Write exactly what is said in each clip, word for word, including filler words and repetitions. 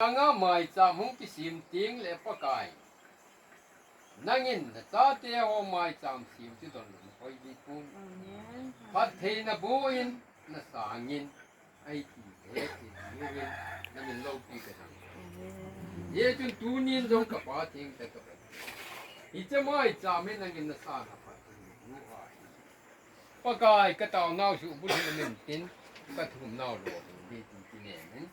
Nanga maicham hung kisem teng le Pakai, nangin nachate ho maicham sem chu donlou hoi ding pon. Amen. Phattheina boh in, nasangin, ahi ti he ti uvin, namin loupi kasang. Amen. Hijeh chun tunin jong ka Pa thengtah ka Pa, hiche maicham hi nangin nasang a phattheina boh ahi. Pakai, ka taonau suhbulhit namin tin, ka thumnau lolhing ding tin kinem in,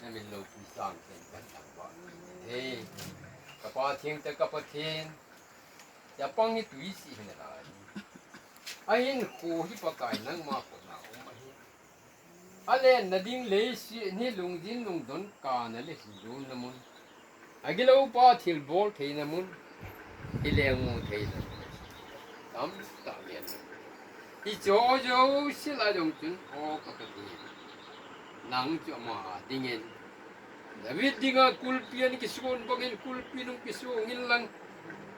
namin loupi sangpen kan thangvah kit e. Ka Pa thengtah ka Pathen, chapang hi tui sih hi nalai. Ahinkho hi Pakai nangma khutna um ahi. Alenna ding leiset hi lungjin lungdon kana le hilonna mun, agilou pa thilbol theina mun, hilengmu theina mun, tamtah len. Hicheho jouse lah jong chun, O ka Pathen, nang chu ama dingin David dinga kulpi ana kisong bangin kulpi nung kisong inlang,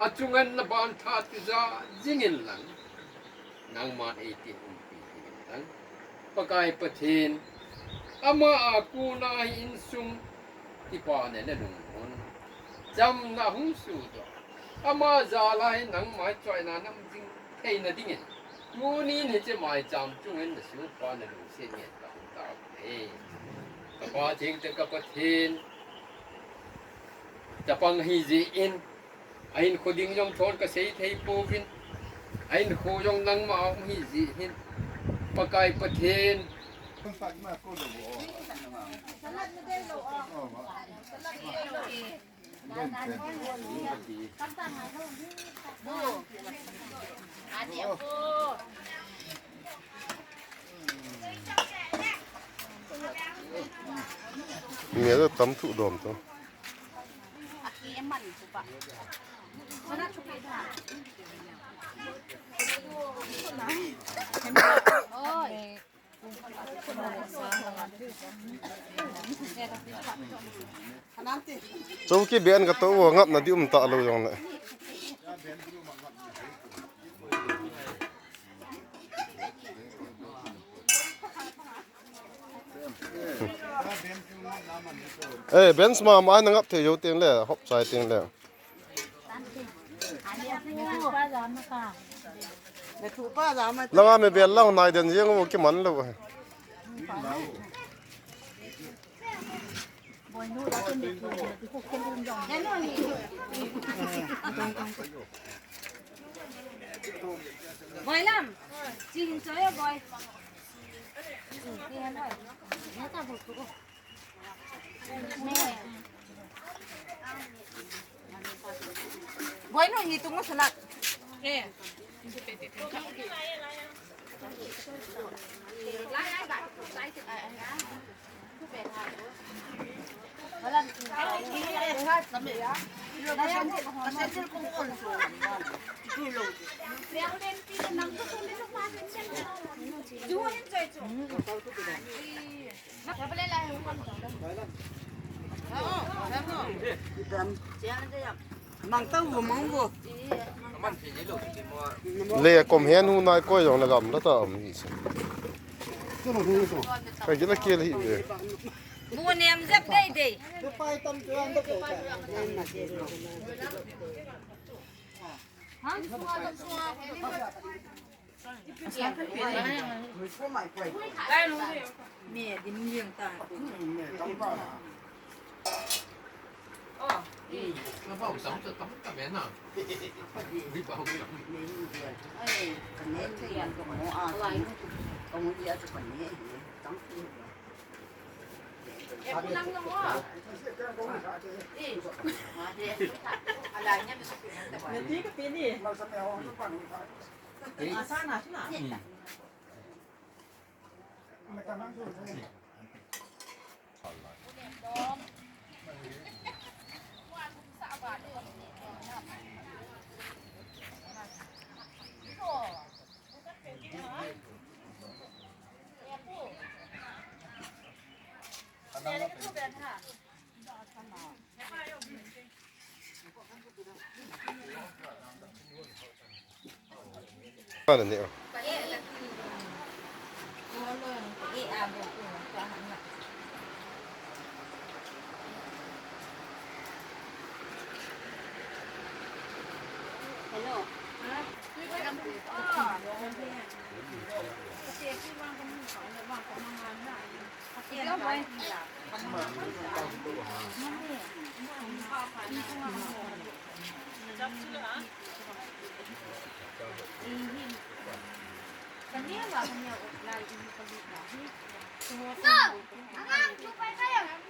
achunga naban tha chu ja jing inlang, nangman eitin umpi jing inlang, Pakai Pathen, ama a kona hi insung kipana le lungmon, chamna hung sohdoh, ama jal a hi nangma choina nam jing theina dingin, tunin hiche maicham chungin nasohpa nalungset ngen kahung tauve. Ka Pa thengtah ka Pathen, chapang ahijeh in, ahinkho ding jong thon kasei thei pouvin, ahinkho jong nangma a um ahijeh hin, Pakai Pathen, Mi a tam thu dom to. Chowki ben ka to, ngapna di um talou jong le. Eh, bench ma ma na ngap thei jou teng le, hop chai teng le. Langa mi bel lang nai den jeng u kiman lou. Boy lam. Chin choyo boy. Boy no hi tungu salad. Eh. Le kom hen hu nai koi jong le gam la ta um hi se. Kai gila kiel hi be. Bu nem jep dei dei. Ano ni, oh. Angang chu pai pai.